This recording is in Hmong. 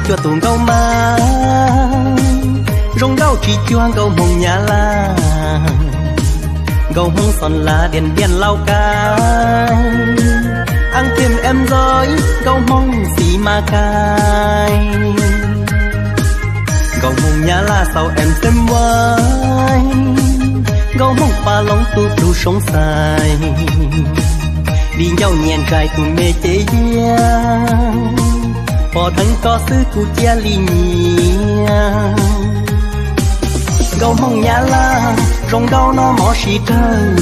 Cuaj tus nkauj mas zoo nkauj tsis cuag nkauj Hmoob Nyab Laj, nkauj Hmoob Xos Las, Diam Npiam, Lauj Kaim, Aas Thiam, Em Ntob, nkauj Hmoob Xis Mas Kaim, nkauj Hmoob Nyab Laj Xaus, Em Xeem Vais, nkauj Hmoob Paj Loog, Tub Plhu, Soob Xais, Viv Ncauj, Nyiaj Ntsais, tus me cev yias, pom dheev koj xwb kuv cia li nyiam. Nkauj Hmoob Nyab Laj zoo nkauj no mob siab kawg,